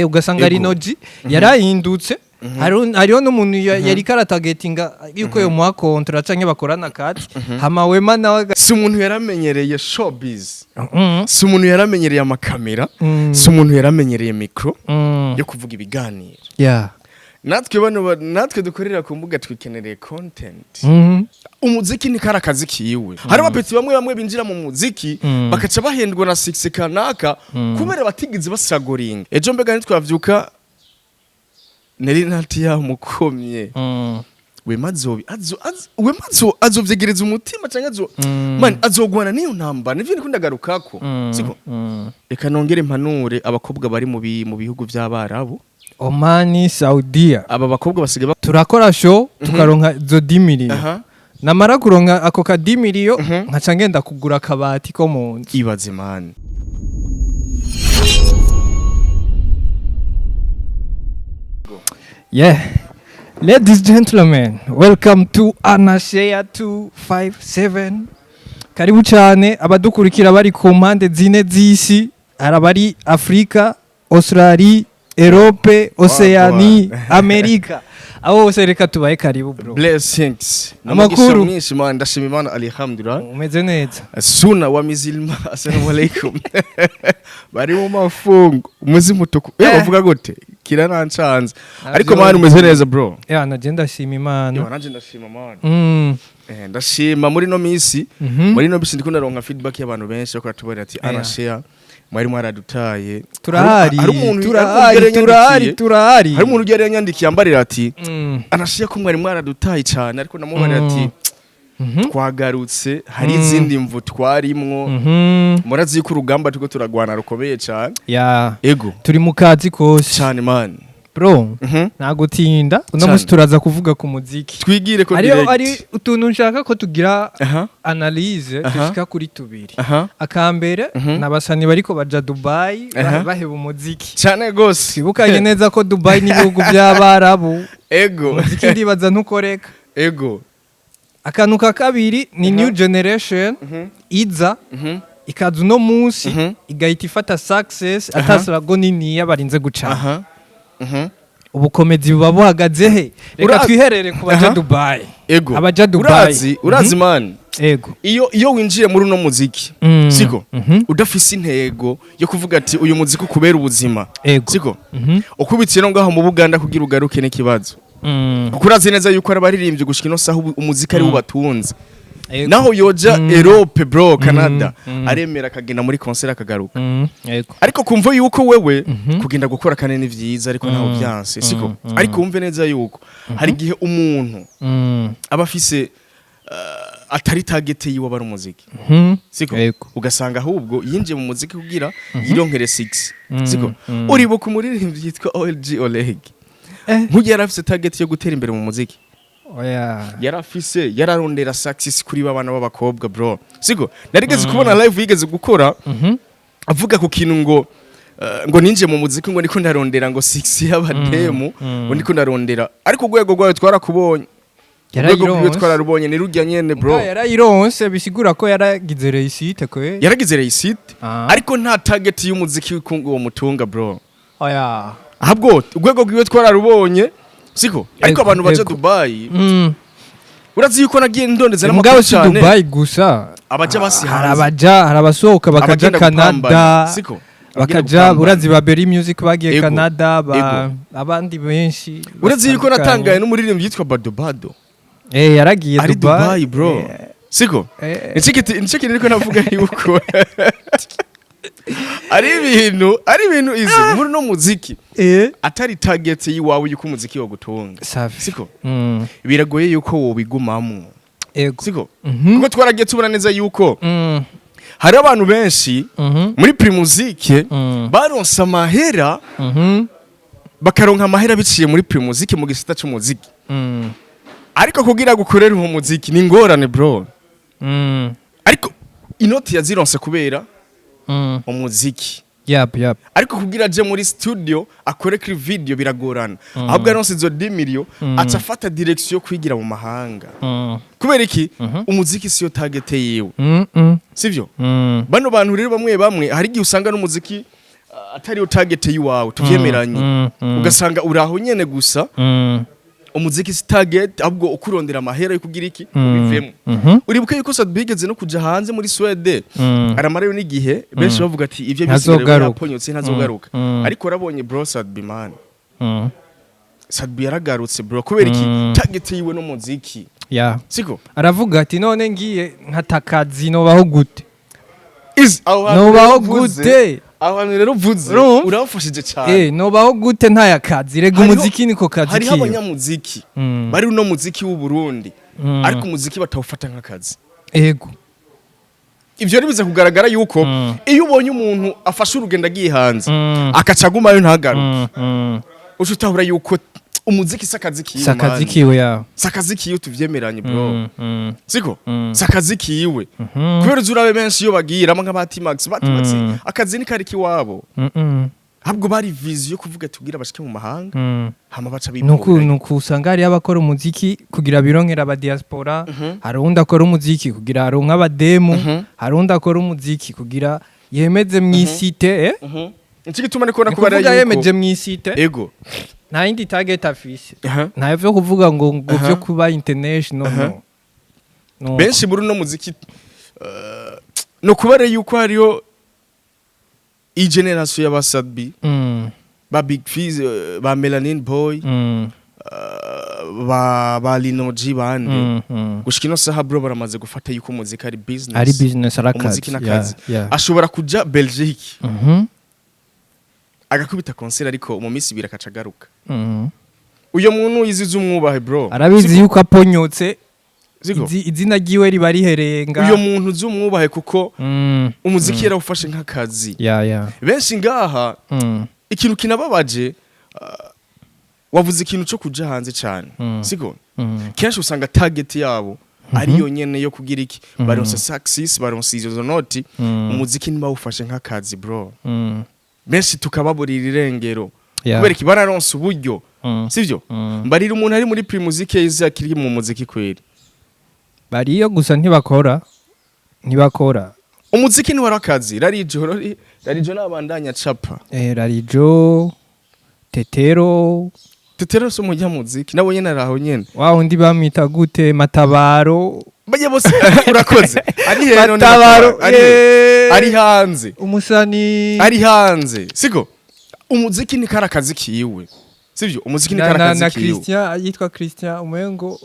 Ugasanga Rinoji yarahindutse. Hariho n'umuntu yari karatagetinga yuko yomuha contrat canke bakorana kati hama Wema nawe Si umuntu yaramenyereye showbiz, si umuntu yaramenyereye amakamera, si umuntu yaramenyereye micro yo kuvuga ibiganiro. Natwe bano natwe dukorera ku mbuga twikenereye content. Umuziki ni kari akazi kiwe. Hari abapetits bamwe bamwe binjira mu muziki bakaca bahendwa na succès kanaka kubera batigeze basagoringa. Ejo mbega ntitwavyuka nari nati yamukomye? Wema azobi azo Wema azovyegereza umutima canke azo man azogwana niyo ntambara, nivyo ndiko ndagarukako, siko? Reka nongere mpanure abakobwa bari mu bihugu vy'Abarabu. Omani, Saudia. Aba bakobwa basigaye Turakora show tukaronka izo 10 miliyo. Namara kuronka ako ka 10 miliyo, nkaca ngenda kugura akabati ko mu nzu. Ibaze, man. Yeah. Ladies and gentlemen, welcome to Anashare 257. Karibu cyane abadukurikira bari ku mpande zine z'isi, hari abari Afrika, Australie, Europe, Oceanie, Amerika. Abo bose reka tubahe karibu, bro. Blessings. Amakuru? N'umugisha mwinshi, man, ndashima Imana, alhamdulillah. Umeze neza? Suna wa mizilma, assalamu alaikum, bari mu mafungo umuzi mutuku bavuga gute kiranancanze, ariko man, umeze neza, bro? Yeah, naje ndashima Imana. Yo, nanje ndashima, man. Ndashima muri no misi. Muri no misi ndiko ndaronka feedback y'abantu benshi bako batubwira ati "Ana share, mwari mwaradutaye." Turahari, Hari umuntu turahari, hari umuntu turahari, turahari. Hari umuntu yari yanyandikiye ambarira ati "Anashare, ko mwari mwaradutaye cyane," ariko namubarira ati "Twagarutse, hari izindi mvu twarimwo." Murazi yuko urugamba turiko turagwana rukomeye cyane. Ego. Turi mu kazi kose. Cyane, man. Bro, ntagutinda, uno munsi turaza kuvuga ku muziki. Twigire ko Hariyo direct. ari utuntu nshaka ko tugira analyse dushika kuri tubiri. Akambere, n'abasani bariko baja Dubai baheba umuziki. Cyane gose. Twibukanye neza ko Dubai n'ibihugu by'Abarabu, umuziki ndibaza ntukoreka. Akantu ka kabiri ni new generation iza ikaza uno munsi igahita ifata success atasirago niniya barinze gucana. Ubukomezi buba buhagaze he? Reka twiherere ku baja Dubai. Abaja Dubai. Urazi, man, iyo winjiye muri uno muziki, siko, udafise intego yo kuvuga ati uyu muziki ukubera ubuzima, siko, ukubitiye no ngaho mu Buganda kugira ugaruke n'ikibazo, kuko urazi neza yuko ari abaririmbyi gushika ino saha umuziki ari wo ubatunze. Naho yoja Europe, bro, Canada, aremera akagenda muri concert akagaruka. Ariko kumva yuko wewe kugenda gukora kane ni vyiza, ariko ntaho byanse, siko? Ariko wumve neza yuko hari igihe umuntu aba afise atari target yiwe aba ari umuziki, siko? Ugasanga ahubwo yinjiye mu muziki kugira yironkere 6, siko? Uribuka umuririmbyi yitwa OLG Oleg? Nk'ugiye yari afise target yo gutera imbere mu muziki? Oya. Yari afise, yararondera success kuri babana b'abakobwa, bro, siko? Narigeze kubona live yigeze gukora avuga ku kintu ngo ninjiye mu muziki ngo niko ndarondera ngo six y'abademu, ngo niko ndarondera, ariko urwego rwawe twarakubonye, urwego rwiwe Yarayironse. twararubonye, ni rujya nyene, bro. Muga yarayironse, bisigura ko yaragize réussite kwe. Yaragize réussite, ariko nta target y'umuziki uwo mutunga, bro. Oya. Ahubwo urwego rwiwe twararubonye, siko? Ariko abantu baja Dubai, urazi yuko nagiye ndondeza Mugabo n'amakuru si cyane. Dubai gusa. Abaja basi Hari hanze. abaja, hari abasohoka bakaja Abagenda gupambana, Canada. siko? Abagenda Bakaja, gupambana. urazi ba Berry Music bagiye Canada, ba abandi benshi Urazi yuko batandukanye. natangaye n'umuririmbyi yitwa Bado Bado? Yaragiye Ari Dubai. Dubai, bro, siko? Nicyo kintu niko navuga yuko ari ibintu izi muri no muziki atari target yiwawe yuko umuziki wo gutunga, Safi. siko? Biragoye yuko wobigumamwo, siko? Kuko twaragiye tubona neza yuko hari abantu benshi muri Primusic baronse amahera, bakaronka amahera biciye muri Primusic mu gisata c'umuziki, ariko kugira gukorera uwo muziki ni ingorane, bro. Ariko inoti yazironse kubera umuziki. Yap, yap. Ariko kugira aje muri studio akore kuri video biragorana. Ahubwo aronse izo 10 million aca afata direction yo kwigira mu mahanga. Kubera iki? Umuziki siyo target yiwe, sivyo? Bano bantu rero bamwe bamwe hari igihe usanga n'umuziki atariyo target yiwawe, tuvyemeranye, ugasanga uraho nyene gusa, umuziki si target, ahubwo ukurondera amahera yo kugira iki, ubivemo. Uribuka yuko Sat-B yigeze no kuja hanze muri Swede, aramarayo n'igihe, benshi bavuga ati ivyo bisigaye Ntazogaruka. yaponyotse, ntazogaruka. Ariko warabonye bro, Sat-B man, Sat-B yaragarutse bro. Kubera iki? Target yiwe no muziki, siko? Aravuga ati none ngiye nkatakazi, nobaho gute? Is aho hantu Nobaho rero uvuze- gute? Aho hantu rero uvuze, Urumva? urabafashije cyane. Nobaho gute ntaya kazi? Rega umuziki niko kazi Hariho kiwe. abanyamuziki bari uno muziki w'u Burundi, ariko umuziki batawufata nk'akazi. Ivyo rero biza kugaragara yuko iyo ubonye umuntu afashe urugendo agiye hanze, akaca agumayo ntagaruke, uca utahura yuko umuziki si akazi kiwe. Si akazi Man. kiwe ya. Si akazi kiwe, tuvyemeranye bro. Siko? Si akazi kiwe. Kubera uzi urabe benshi iyo bagiramo nka ba T-Max, ba T-Max, akazi ni kari kiwabo, ahubwo bari vision yo kuvuga tubwira bashike mu mahanga, hama baca Nuku bipfura. Nuku usanga hariyo abakora umuziki kugira bironkera aba diaspora, hari uwundi akora umuziki kugira aronke abademu, hari uwundi akora umuziki kugira yemeze mw'isite, eh? Nico gituma niko Ni nakubara kuvuga yuko yemeje mw'isite, nta yindi target afise, nta vyo kuvuga ngo vyo kuba international, no. No. Benshi muri uno muziki, no kubara yuko hariyo i generation y'aba Sat-B, ba Big Fizz, ba Melanin Boy, ba Lino G, bande, gushika ino saha bro, baramaze gufata yuko umuziki ari business. Ari business, ari akazi. Umuziki n'akazi. Ashobora kuja Belgique, agakubita concert, ariko mu minsi 2 akaca agaruka. Uyo muntu izize umwubahe bro. Arabizi yuko aponyotse, Siko? Izina ryiwe riba rihereye nga. Uyo muntu uzi umwubahe kuko umuziki yarawufashe nk'akazi. Benshi ngaha, ikintu kinababaje, wavuze ikintu cyo kuja hanze cyane, siko? Kenshi usanga target yabo ariyo nyene yo kugira iki, baronse success, baronse izo noti, umuziki ntibawufashe nk'akazi bro. Benshi tukababurira irengero. Kubera iki? Bararonse uburyo, sivyo? Mbarira umuntu ari muri Primusic yize akiri mu muziki kweri. Bariyo gusa ntibakora, ntibakora. Umuziki ni wari akazi. Rarijo, Rarijo nabandanya capa. Rarijo, Tetero. Tetero si umunyamuziki, nabo nyene araho nyene. Wa wundi bamwita gute, Matabaro. Bajya bose urakoze, ari he none? Matabaro. Ari he? Ari hanze. Umusani. Ari hanze, siko? Umuziki ni kari akazi kiwe, sivyo? Umuziki ni na, kari na, akazi na kiwe. Christian, yitwa Christian umengo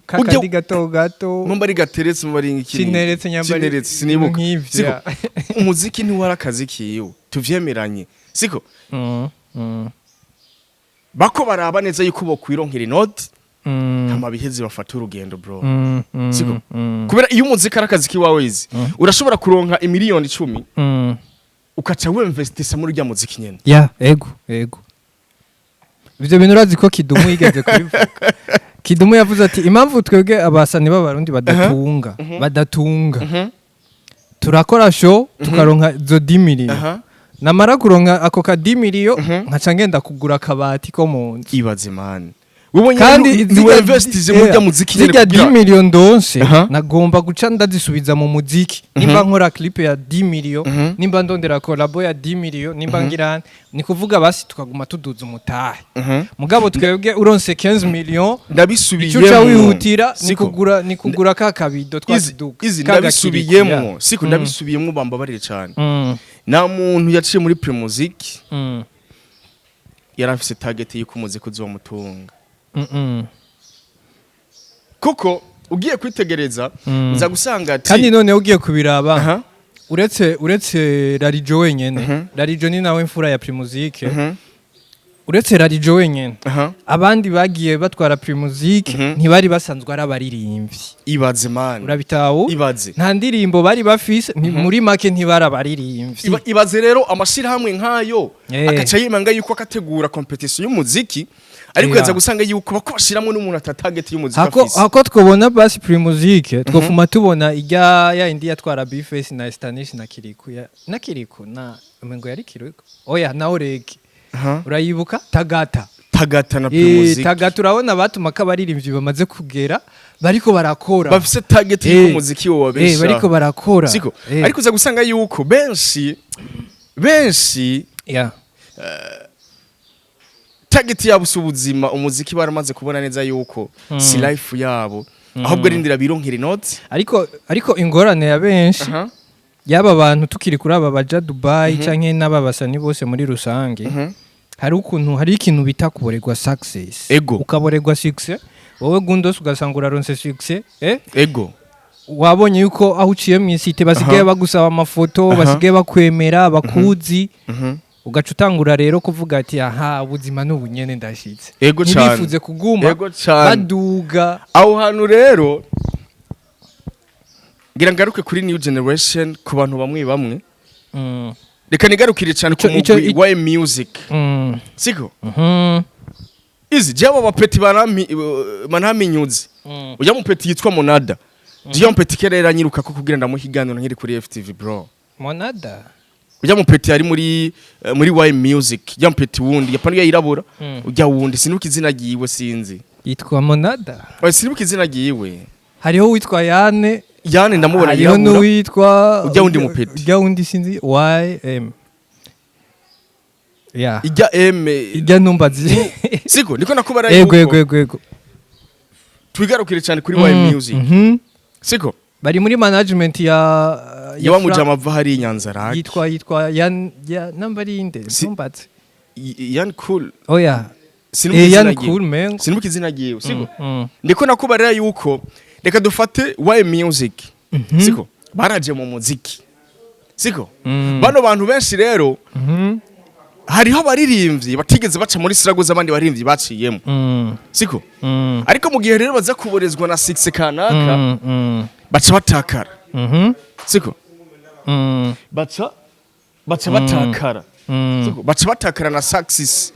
kakandi gato gato. Mumba ari gateretse, mumba ari iki? Cineretse nyambari. Cineretse, sinibuka. Nk'ivyo. Siko? Ya. Umuziki ni wari akazi kiwe, tuvyemeranye, siko? Bako baraba neza yuko bokwironkera inoti, hama biheze bafata urugendo bro. Siko? Kubera iyo umuziki ari akazi kiwawe izi, urashobora kuronka imiliyoni 10, ukaca wemvestisa muri urya muziki nyene. Ya, ego, ivyo bintu urazi ko Kidumu yigeze kubivuga. Kidumu yavuze ati impamvu twebwe abasani b'Abarundi badatunga, turakora show tukaronka izo 10 miliyo, namara kuronka ako ka 10 miliyo nkaca ngenda kugura akabati ko mu nzu. Ibaze man, wewe Kandi nyene ntiwemvestije muri urya muziki nyene zirya kugira 10 miliyo ndonse, nagomba guca ndazisubiza mu muziki. Nimba nkora clip ya 10 miliyo, nimba ndondera collabo ya 10 miliyo, nimba ngira ni kuvuga basi tukaguma tuduza umutahe. Mugabo twebwe uronse 15 million, Ndabisubiyemo. icyo uca wihutira ni Siko? kugura ka kabido Izi twatuduka. izi ndabisubiyemo, siko? Ndabisubiyemo, bambabarire cyane. Nta muntu yaciye muri Primusic yari afise target y'uko umuziki uzomutunga, kuko ugiye kwitegereza uza gusanga ati Kandi noneho ugiye kubiraba, uretse Rarijo wenyene, Rarijo ni nawe mfura ya Primusic, uretse Rarijo wenyene, abandi bagiye batwara Primusic ntibari basanzwe ari abaririmbyi. Ibaze man. Urabitawu? Ibaze. Nta ndirimbo bari bafise, muri make ntibari abaririmbyi. Ibaze rero amashirahamwe nk'ayo akaca yimanga yuko akategura competition y'umuziki, ariko yaza gusanga yuko bako bashiramwo n'umuntu ata target y'umuziki Hako afise. hako twobona basi Primusic, twofuma tubona ijya ya indi yatwara Bface na Stanish na Kiriku ya, na Kiriku na umengo yari Kiriku, oya, na Oreg. Urayibuka Tagata? Tagata na Primusic. Tagata, urabona batuma ko abaririmbyi bamaze kugera bariko barakora bafise target y'uko umuziki wo wabesha. Bariko barakora. Siko? Ariko uza gusanga yuko benshi benshi Target yabo si ubuzima. Umuziki baramaze kubona neza yuko si life yabo, ahubwo rindira bironkera inoti. Ariko ingorane ya benshi yaba bantu tukiri kuri aba baja Dubai canke n'aba basani bose muri rusange, hari ukuntu hari ikintu bita kuborerwa success. Ukaborerwa success wowe Gundos, ugasanga uraronse success, eh? Wabonye yuko aho uciye mu isite basigaye bagusaba amafoto, basigaye bakwemera, bakuzi, ugaca utangura rero kuvuga ati: "Aha, ubuzima ni ubunyene, ndashitse." Ego cane. Ntibifuze kuguma Ego cane. baduga. Aho hantu rero ngira ngaruke kuri new generation, ku bantu bamwe bamwe. Reka nigarukire cyane ku mugwi wa music, siko? Mhm. Izi jabo bapeti banami banaminyuze. Ujya mupeti yitwa Monada, ujya mupeti kerera nyiruka ko kugira ndamuhiganira nkiri kuri FTV, bro. Monada. Ujya mupeti ari muri Y Music, ujya mupeti wundi yapana yirabura. Ujya wundi sinuka izina ryiwe, sinzi. Yitwa Monada. Oya, sinuka izina ryiwe. Hariho uwitwa Yane. Yane ndamubona. Hariho Yirabura. n'uwitwa Ujya wundi mupeti. Ujya wundi sinzi YM ya. Ijya M. Ijya numbazi. Siko niko nakubara Ego. yuko Ego. twigarukire cyane kuri Y Music, siko? Bari muri management ya Ya wa mujama ava hari Nyanza Rake. Yitwa Yan ya namba ari inde? Numbazi. Yan Cool. Oya. Sinuka Eh, izina Yan ryiwe. Cool mengo. Sinuka izina ryiwe, siko? Mm. Ndiko nakubarira yuko reka dufate Y Music, siko? Baraje mu muziki, siko? Bano bantu benshi rero, hariho abaririmbyi batigeze baca muri struggle z'abandi baririmbyi baciyemo, siko? Ariko mu gihe rero baza kuborezwa na success kanaka, baca batakara, siko? Baca batakara, siko? Baca batakara na success,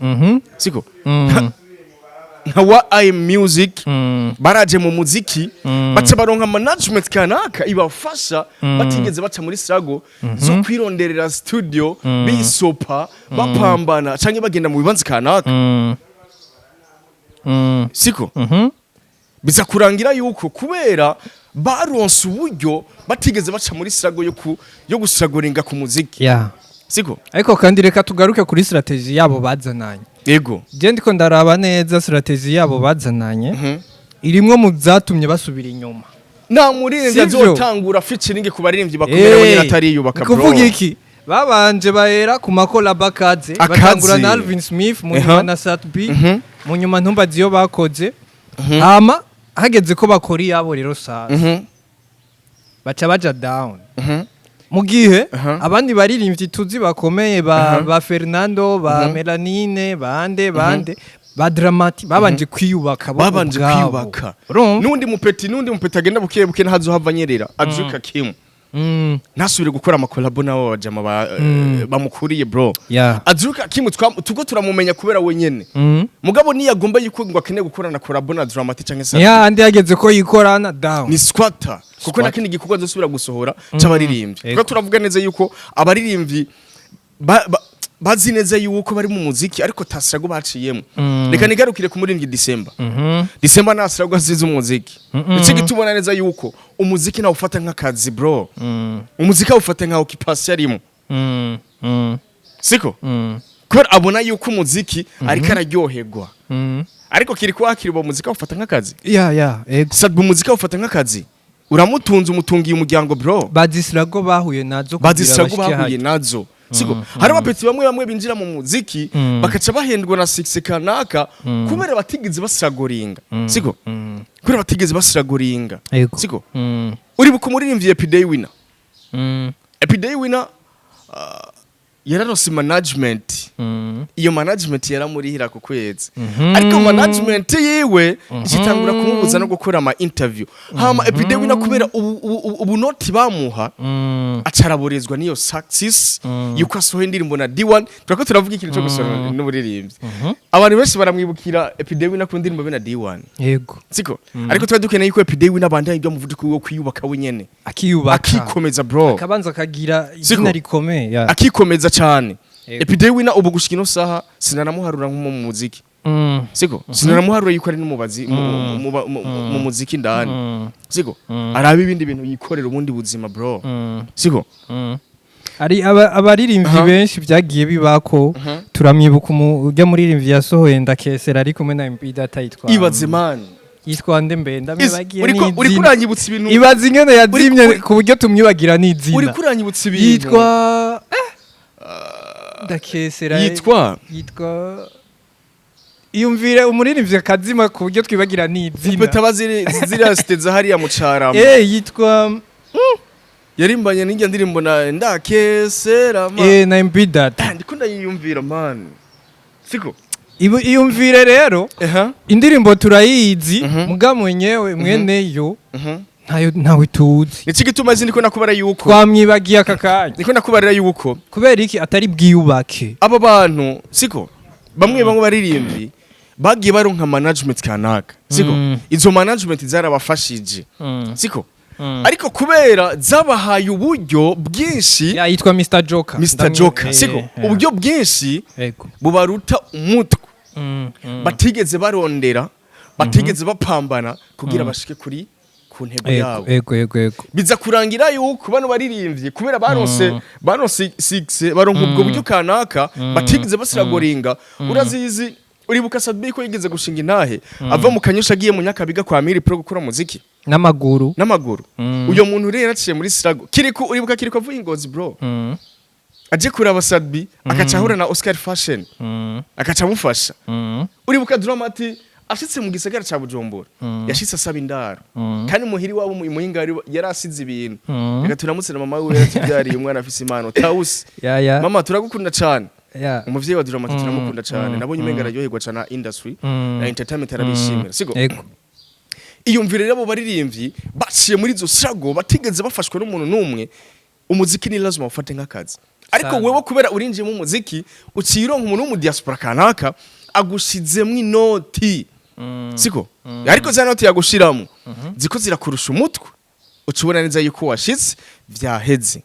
siko? Nka wa I Music, baraje mu muziki, baca baronka management kanaka ibafasha, batigeze baca muri struggle zo kwironderera studio, bisopa, bapambana canke bagenda mu bibanza kanaka, siko? Biza kurangira yuko kubera baronse uburyo batigeze baca muri struggle yo gusagoringa ku muziki, siko? Ariko kandi reka tugaruke kuri strategy yabo bazananye. Je ndiko ndaraba neza strategy yabo bazananye, irimwo mu zatumye basubira inyuma. Nta muririmbyi Sivyo? azotangura featuring ku baririmbyi bakomeye we nyine atariyubaka, Ni bro. kuvuga iki? Babanje bahera ku makolabo akaze. Akaze. Batangura na Alvin Smith, mu nyuma na Sat B, mu nyuma ntumbazi iyo bakoze. Hama hageze ko bakora iyabo rero sasa, baca baja down, mu gihe abandi baririmbyi tuzi bakomeye ba Fernando, ba Melanine, bande bande, ba Dramati, babanje kwiyubaka bo Babanje ubwabo. kwiyubaka. Urumva? N'undi mupeti agenda buke buke, ntazohava anyerera azuka kimwe, ntasubire gukora amakolabo n'abo bajama bamukuriye, bro. Azuka kimwe tuko turamumenya kubera wenyene. Mugabo niyagomba yuko ngo akeneye gukorana collabo na Dramati canke Sat, Ya andi yageze ko yikorana down. Ni squatter, kuko Squatter. nta kindi gikorwa azosubira gusohora c'abaririmbyi. Kuko turavuga neza yuko abaririmbyi bazi neza yuko bari mu muziki, ariko tasirago baciyemo. Reka nigarukire ku muririmbyi December. December nta struggle azize umuziki. Nicyo gituma neza yuko umuziki nawufata nk'akazi, bro. Umuziki awufata nka occupation arimo, siko? Kubera abona yuko umuziki ariko araryoherwa, ariko kiri kuba hakiri uwo muziki awufata nk'akazi. Ya, ego. Sadba umuziki awufata nk'akazi, uramutunze, umutungiye umuryango, bro. Bazisirago bahuye nazo kugira Bazisirago bashike bahuye hajya. nazo, siko? Hari abapeti bamwe bamwe binjira mu muziki, bakaca bahendwa na success kanaka kubera batigeze basiragoringa, siko? Kubera batigeze basiragoringa, siko? Uribuka umuririmbyi Epiday Winner? Epiday Winner yararonse management. Iyo management yaramurihira ku kwezi, ariko management yiwe ikitangura kumubuza no gukora ama interview. Hama Epiday Winner, kubera ubunoti bamuha, acaraborezwa n'iyo success yuko asohoye indirimbo na D1. Turako turavuga ikintu cyo gusohora n'uburirimbyi. Abantu benshi baramwibukira Epiday Winner ku ndirimbo be na D1, siko? Ariko twari dukeneye yuko Epiday Winner abandanya ibyo muvuduko wo kwiyubaka wenyene, Akiyubaka, akikomeza, bro. Akabanza akagira izina rikomeye, ya. Akikomeza cyane. Epiday Winner ubu gushika ino saha sinanamuharura nko mu muziki, siko? Sinanamuharura yuko ari n'umubazi mu muziki ndani, siko? Araba ibindi bintu, yikorera ubundi buzima, bro, siko? Ari abaririmbyi benshi byagiye bibako. Turamwibuka ujya muririmbyi yasohoye Ndakesera ari kumwe na MB Data, yitwa Ibaze, man. Yitwa nde mbe? Ndamwibagiye Uriko n'izina. uranyibutsa ibintu. Ibaze ingene yazimye ku buryo tumwibagira n'izina. Uriko uranyibutsa ibintu. Yitwa Ndakesera. Yitwa Yitwa, iyumvire umuririmbyi akazima ku buryo twibagira n'izina. Peta ziri ziriya cité za hariya mu Carama. Yitwa Yarimbanye n'ijya ndirimbo na Ndakesera, man. Na MB Data. Ndiko ndayiyumvira, man, siko? Iyumvire rero, indirimbo turayizi, muga mwenyewe mweneyo ntayo, ntawe tuzi. Niki gituma izi ndiko nakubara yuko Twamwibagiye aka kanya. Ndiko nakubarira yuko Kubera iki atari bwiyubake? Aba bantu, siko, bamwe bamwe baririmbyi bagiye baronka management kanaka, siko? Izo management zarabafashije, siko? Ariko kubera zabahaye uburyo bwinshi. Ya, yitwa Mr Joker. Mr Joker, siko? Uburyo bwinshi bubaruta umutwe, batigeze barondera, batigeze bapambana kugira bashike kuri ku ntego yabo. Ego ego ego Biza kurangira yuko bano baririmbyi, kubera baronse six, baronka ubwo buryo kanaka, batigeze basiragoringa. Urazizi, uribuka Sat-B ko yigeze gushinga intahe ava mu Kanyosha agiye mu Nyakabiga kwa Miri Pro gukora muziki? N'amaguru. N'amaguru. Uyo muntu rero yaraciye muri struggle. Kiriko, uribuka Kiriko avuye Ingozi, bro, aje kuraba Sat-B, akaca ahura na Oscar Fashion, akaca amufasha. Uribuka Dramati ashitse mu gisagara ca Bujumbura, yashitse asaba indaro, kandi muhiri wabo mu Muhinga yari asize ibintu. Reka turamutse na mama wiwe yaratubyariye umwana afise impano, Tausi. Ya ya Mama, turagukunda cane. Umuvyeyi wa Dramati, turamukunda cane. Nabonye umenga araryoherwa cane na industry na entertainment, arabishimira, siko? Ego. Iyumvire rero abo baririmbyi baciye muri izo struggle, batigeze bafashwa n'umuntu n'umwe. Umuziki ni lazima ufate nk'akazi, ariko Sana. wewe kubera urinjiye mu muziki, uciye uronka umuntu wo mu diaspora kanaka agushizemwo inoti, siko? Ariko za noti yagushiramo ziko zirakurusha umutwe, uca ubona neza yuko washitse vyaheze.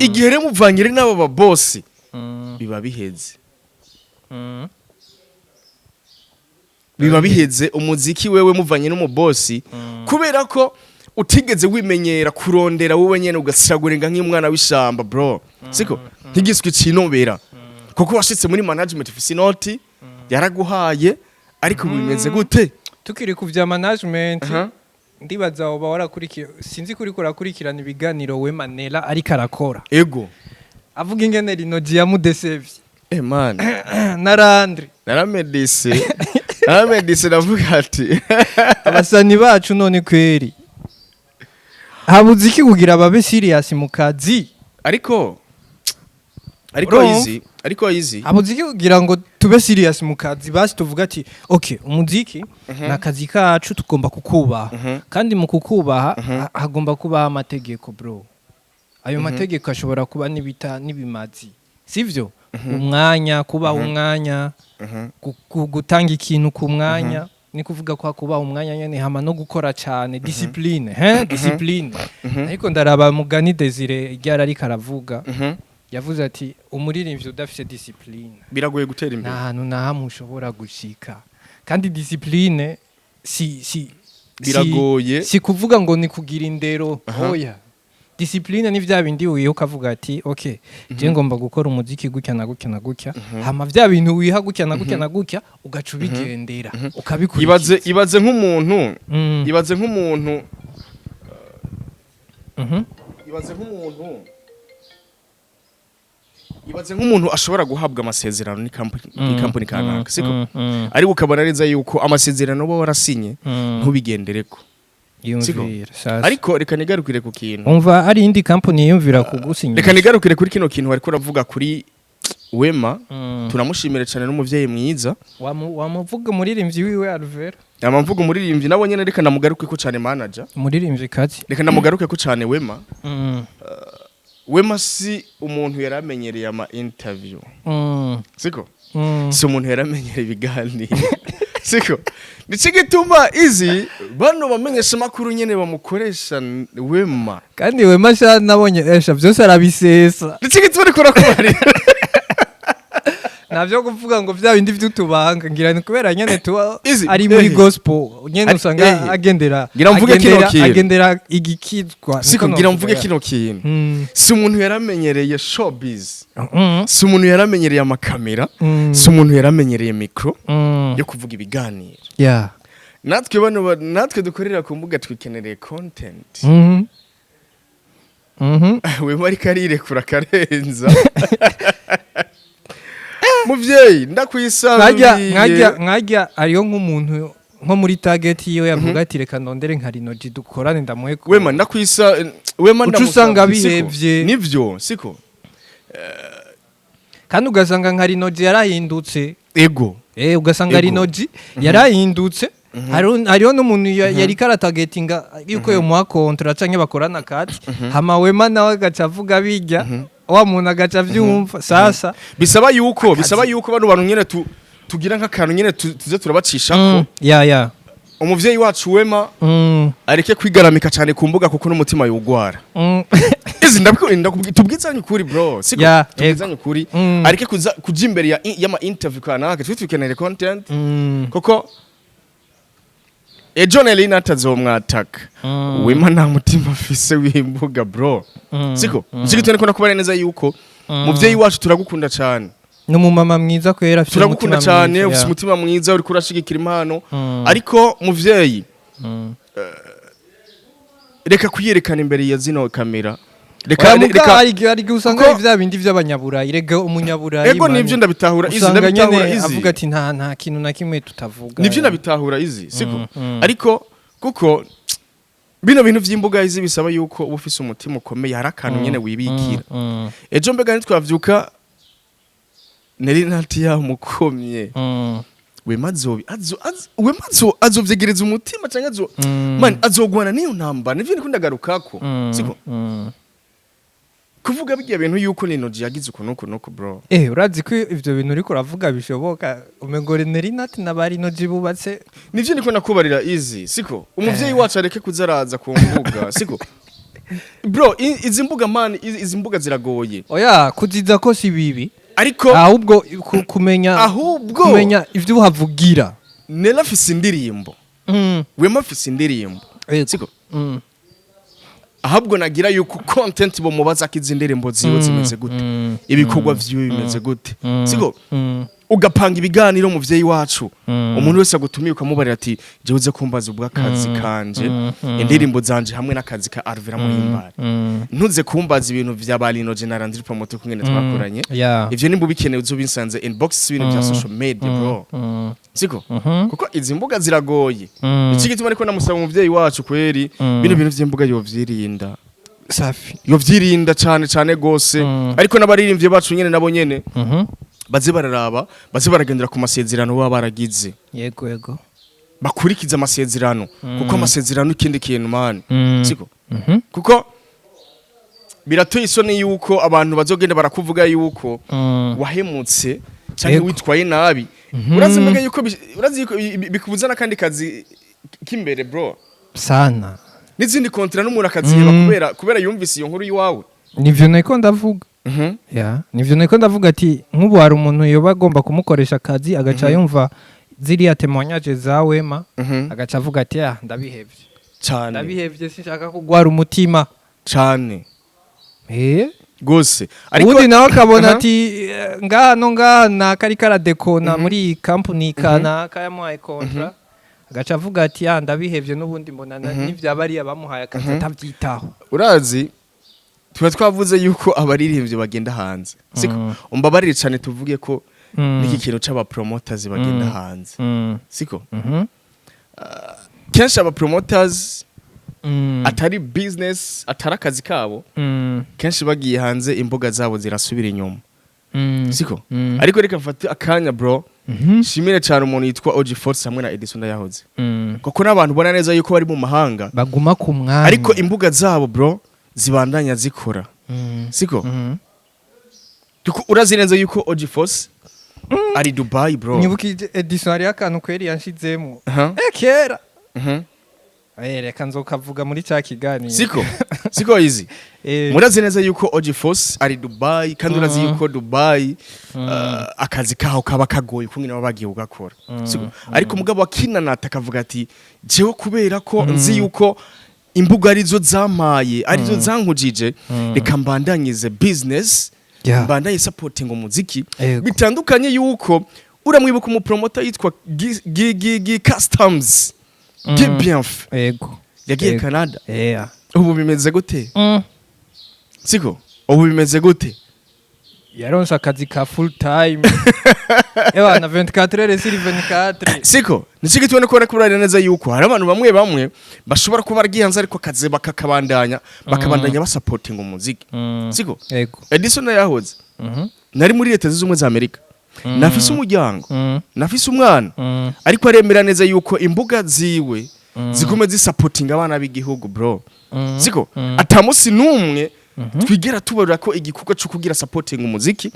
Igihe rero muvanyire n'abo babosi, biba biheze. Biba biheze umuziki wewe muvanye n'umubosi, kubera ko utigeze wimenyera kurondera wowe nyene, ugasiragurenga nk'umwana w'ishamba, bro, siko? Ntigiswe cinobera kuko washitse muri management ifise inoti yaraguhaye, ariko ubu bimeze gute? Tukiri ku vya management, ndibaza woba warakurikiye, sinzi kuri kurakurikirana ibiganiro we Manela ariko arakora, avuga ingene Rinogi yamudesevye. Eh, man. Na Landry. Naramedise, navuga ati Abasani bacu none kweri habuze iki kugira babe serious mu kazi? Ariko Urumva? izi, ariko izi Habuze iki kugira ngo tube serious mu kazi? Basi tuvuga ati okay, umuziki ni akazi kacu, tugomba kukubaha, kandi mu kukubaha hagomba kubaho amategeko, bro. Ayo mategeko ashobora kuba n'ibita n'ibimazi, sivyo? Umwanya, kubaha umwanya, gutanga ikintu ku mwanya, ni kuvuga ko kubaha umwanya nyene, hama no gukora cyane, discipline, hein, discipline. Ariko ndaraba mugani Desire ryari ariko aravuga, yavuze ati umuririmbyi udafite discipline biragoye gutera nta imbere. hantu na hamwe ushobora gushika. Kandi discipline si Biragoye. si kuvuga ngo ni kugira indero, oya. Discipline ni vya bindi wiha ukavuga ati okay, je ngomba gukora umuziki gutya na gutya na gutya, hama vya bintu wiha gutya na gutya na gutya, ugaca ubigendera, ukabikurikiza. Ibaze nk'umuntu, ibaze nk'umuntu, ibaze nk'umuntu ashobora guhabwa amasezerano n'ikampani kanaka, siko? Ariko ukabona neza yuko amasezerano uba warasinye ntubigendereko. Yumvira sasa. Ariko reka nigarukire ku kintu. Umva, hari indi company yumvira kugusinyisha. Reka nigarukire kuri kino kintu wariko uravuga kuri Wema. Turamushimira cyane, n'umuvyeyi mwiza. Wamuvuga umuririmbyi wiwe Alvera. Yama mvuga umuririmbyi nabo nyene, reka namugaruke ko cyane, manager. Umuririmbyi kazi. Reka namugaruke ko cyane Wema. Wema si umuntu yaramenyereye ama interview, siko? Si umuntu yaramenyereye ibiganiro, siko? Nico gituma izi bano bamenyesha makuru nyene bamukoresha Wema. Kandi Wema sha nabonye esha byose arabisesa. Nico gituma ariko urakubarira. Navyo kuvuga ngo vya bindi vy'utubanga, ngira ni kubera nyene tuba Izi, ari muri gospel nyene, usanga agendera Ngira mvuge kino agendera kintu. agendera igikizwa. Siko niko ngira novuga mvuge ya. kino kintu. Si umuntu yaramenyereye showbiz, si umuntu yaramenyereye amakamera, si umuntu yaramenyereye micro yo kuvuga ibiganiro. Natwe bano natwe dukorera ku mbuga twikenereye content. Wema ariko arirekura akarenza. Muvyeyi, Nkajya ndakwisabiye. Nkajya hariyo nk'umuntu nko muri target yiwe yavuga ati: "Reka ndondere nka Rinoji dukorane, ndamuhe Wema, ndakwisa Wema. Uca Ndamusabye, usanga siko? bihevye. Nivyo, siko? Kandi ugasanga nka Rinoji yarahindutse. Ugasanga Rinoji yarahindutse. Hariho n'umuntu yari karatagetinga yuko yomuha contrat canke bakorana kati, hama Wema nawe agaca avuga bijya, wa muntu agaca avyumva sasa. Bisaba yuko bano bantu nyene tugira nk'akantu nyene tuze turabacishako. Ya ya. Umuvyeyi wacu Wema areke kwigaramika cyane ku mbuga, kuko n'umutima yugwara. Izi ndakubwira, tubwizanye ukuri, bro, siko? Tubwizanye ukuri. Areke kuza kuja imbere ya y'ama interview kanaka, twe tukenere content, kuko ejo Nelly natazomwataka. Wema nta mutima afise w'imbuga, bro. Siko? Siko niko nakubara neza yuko muvyeyi wacu turagukunda cyane. Ni umumama mwiza kwera, afise Turagukunda umutima cyane. mwiza, Ufise ya. umutima mwiza, uriko urashigikira impano. Ariko muvyeyi, reka kuyerekana imbere ya zino kamera, reka. Oya, muga Reka. hari igihe usanga ari vya bindi vy'abanyaburayi, rega umunyaburayi Ego. Man. Nivyo, ndabitahura izi. Usanga Ndabitahura nyene izi. avuga ati nta kintu na kimwe tutavuga. Nivyo, ndabitahura izi, siko? Mm. Ariko kuko bino bintu vy'imbuga izi bisaba yuko uba ufise umutima ukomeye, hari akantu nyene wibikira. Ejo mbega ntitwavyuka Nari Nati yamukomye? Wema azobi azo azo Wema azovyegereza umutima canke azo man azogwana niyo ntambara. Nivyo ndiko ndagarukako, siko? Kuvuga bigiye bintu yuko Ninoji yagize uku nuku nuku, bro. Urazi ko ivyo bintu uriko uravuga bishoboka, umengo Neri Nati na ba Rinoji bubatse. Nivyo ndiko nakubarira izi, siko? Umuvyeyi wacu areke kuzaraza ku mbuga, siko, bro? Izi mbuga, man, izi mbuga ziragoye. Oya, kuziza ko si bibi. Ariko ahubwo kumenya ahubwo kumenya ivyo uhavugira. Nela afise indirimbo, Wema afise indirimbo, siko? Ahubwo nagira yuko content bomubaza ko izi ndirimbo ziwe zimeze gute, ibikorwa vyiwe bimeze gute, siko? Ugapanga ibiganiro, muvyeyi wacu. Umuntu wese agutumiye ukamubarira ati: "Jewe uze kumbaza ubw'akazi kanje, indirimbo zanje hamwe n'akazi ka Alvera Muhimbare. Ntuze kumbaza ibintu vya Balino General Andri Promoter kungene twakoranye." Ivyo nimba ubikeneye uzobisanze inbox, ibintu vya social media, bro, siko? Kuko izi mbuga ziragoye. Iki gituma ariko namusaba umuvyeyi wacu kweri, bino bintu vy'imbuga yovyirinda. Safi. Yovyirinda cane cane gose. Ariko n'abaririmbyi bacu nyene nabo nyene baze bararaba, baze baragendera ku masezerano baba baragize. Yego yego. Bakurikiza amasezerano, kuko amasezerano ikindi kintu, man, siko? Mhm. Kuko birateye isoni yuko abantu bazogenda barakuvuga yuko wahemutse cyangwa witwaye nabi. Urazi mbega yuko urazi yuko bikubuza n'akandi kazi k'imbere, bro? Sana. N'izindi contrat n'umuntu akaziheba kubera yumvise iyo nkuru y'iwawe. Nivyo niko ndavuga. Ya, nivyo niko ndavuga ati nk'ubu hari umuntu yoba agomba kumukoresha akazi, agaca yumva ziriya témoignage za Wema, agaca avuga ati: "Ah, ndabihevye." Cyane. "Ndabihevye, sinshaka kugwara umutima." Cyane gose, ariko Ubundi nawe akabona ati ngaha no ngaha nakari karadekona muri iyi company kanaka yamuhaye contrat, agaca avuga ati: "Ah, ndabihevye, n'ubundi mbona n'ivyaba ariya bamuhaye akazi atavyitaho." Urazi tuba twavuze yuko abaririmbyi bagenda hanze, siko? Umbabarire cyane, tuvuge ko n'iki kintu c'aba promoters bagenda hanze, siko? Mhm. Kenshi aba promoters atari business, atari akazi kabo, kenshi bagiye hanze imbuga zabo zirasubira inyuma, siko? Ariko reka mfate akanya, bro, shimire cyane umuntu yitwa Oji Force hamwe na Edison Ndayahoze, kuko n'abantu ubona neza yuko bari mu mahanga, baguma ku mwanya, ariko imbuga zabo, bro, zibandanya zikora, siko? Kuko urazi neza yuko Oji Force ari Dubai, bro. Nyibukije Edison, hariyo akantu kweri yanshizemo. Aha. Kera. Reka nzokavuga muri cya kiganiro. Siko izi? Murazi neza yuko OG Force ari Dubai, kandi urazi yuko Dubai akazi kaho kaba kagoye kungene baba bagiye kugakora, siko? Ariko mugabo akinanata akavuga ati: "Jewe kubera ko nzi yuko imbuga arizo zampaye, arizo zankujije, reka mbandanyize business, mbandanye supporting umuziki." Bitandukanye yuko uramwibuka umupromoter yitwa Gi Customs Gi Bienf yagiye Canada. Ubu bimeze gute? Siko? Ubu bimeze gute? Yaronse akazi ka full time, ewa na 24 heures sur 24. Siko? Nicyo gituma kubona kurarira neza yuko hari abantu bamwe bamwe bashobora kuba baragiye hanze, ariko akazi bakabandanya basupportinga umuziki, siko? Ego. Edison yahoze nari muri Leta Zunze Ubumwe za Amerika, nafise umuryango, nafise umwana, ariko aremera neza yuko imbuga ziwe zigume zisupportinga abana b'igihugu, bro, siko? Atamusi n'umwe twigera tubarura ko igikorwa cyo kugira supporting umuziki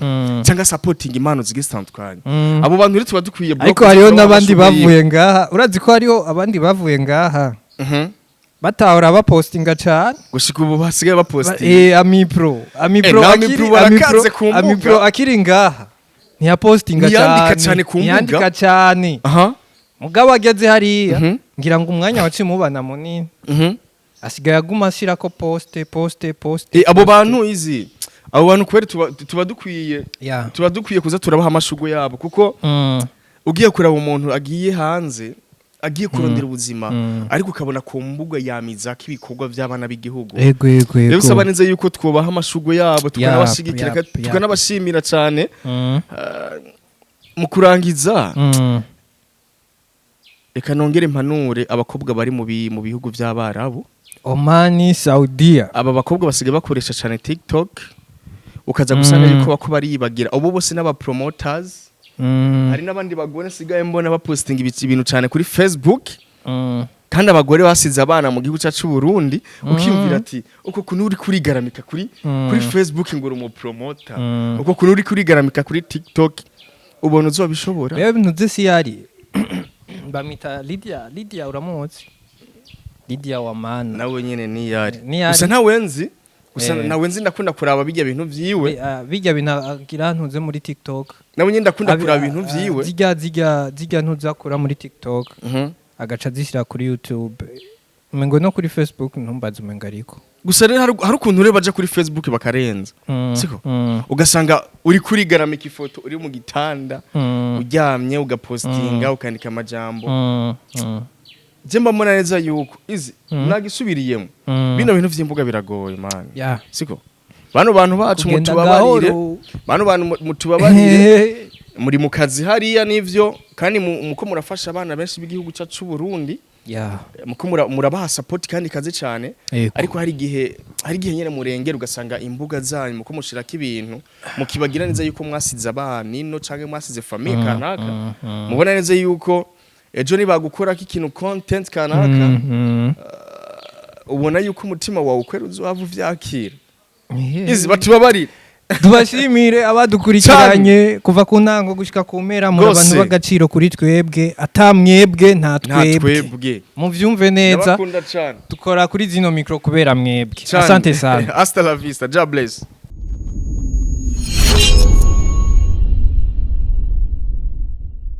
cyangwa supporting impano zigiye zitandukanye. Abo bantu rero tuba dukwiye, bro, Ariko hariho kugira n'abandi amashurwe yiwe. bavuye ngaha. Urazi ko hariho abandi bavuye ngaha batahora bapostinga cane. Gushika ubu basigaye bapostinga. Amipro, Amipro Na akiri Amipro barakaze ku mbuga. Amipro akiri ngaha ntiyapostinga Ntiyandika cane. cane ku mbuga. Ntiyandika cane. Mugabo ageze hariya, ngira ngo umwanya waciye umubana munini, asigaye aguma ashirako post, post, post. Abo Post. bantu izi, abo bantu kubera tuba dukwiye tuba dukwiye kuza turabaha amashurwe yabo, kuko ugiye kuraba umuntu agiye hanze, agiye kurondera ubuzima, ariko ukabona ku mbuga yamizako ibikorwa by'abana b'igihugu. Ego ego Rero ego usaba neza yuko twubaha amashurwe yabo, tukanabashigikira, tukanabashimira cyane. Mu kurangiza, reka nongere impanure abakobwa bari mu bihugu by'Abarabu. Omani, Saudiya. Aba bakobwa basigaye bakoresha cyane TikTok, ukaza gusanga yuko bako baribagira ubu bose n'aba promoters. Hari n'abandi bagore nsigaye mbona bapostinga ibintu cyane kuri Facebook, kandi abagore basize abana mu gihugu cyacu Burundi, ukiyumvira ati: "Uko kuntu uri kurigaramika kuri kuri Facebook ngo uri umupromoter, uko kuntu uri kurigaramika kuri TikTok, ubona uzobishobora?" Rero ibintu si yari bamwita Lydia. Lydia uramuzi? Lydia wa mana. Nawe nyene niyari. Niyari. Gusa ntawe nzi gusa. Nawe nzi, ndakunda kuraba bijya bintu vyiwe. Bijya bintu agira ntuze muri TikTok. Nawe nyene ndakunda kuraba ibintu vyiwe. Zijya ntuze akora muri TikTok, agaca azishyira kuri YouTube, umengo no kuri Facebook, ntumbaze, umengo ariko. Gusa rero hari ukuntu rero baja kuri Facebook bakarenza, siko? Ugasanga uri kurigaramika ifoto uri mu gitanda, uryamye, ugapostinga, ukandika amajambo. Je mba mbona neza yuko izi nagisubiriyemo, bino bintu vy'imbuga biragoye, man, siko? Bano bantu bacu Kugenda mutubabarire. gahoro. Bano bantu mutubabarire, muri mu kazi hariya nivyo, kandi muko murafasha abana benshi b'igihugu cyacu c'u Burundi, muko murabaha support kandi kazi cyane. Ariko hari igihe nyene murengera, ugasanga imbuga zanyu muko mushirako ibintu, mukibagira neza yuko mwasize abana ino canke mwasize famille kanaka. Mubona neza yuko ejo nibagukorako ikintu, content kanaka, ubona yuko umutima wawe ukwera uzohava uvyakira. Izi batubabarire. Tubashimire abadukurikiranye kuva ku ntango gushika ku mpera. Muri abantu Rwose. b'agaciro kuri twebwe. Ata mwebwe nta Nta twebwe. twebwe. Muvyumve neza. Ndabakunda cane. Dukora kuri zino micro kubera mwebwe. Cane. Asante sana. Hasta la vista. God bless.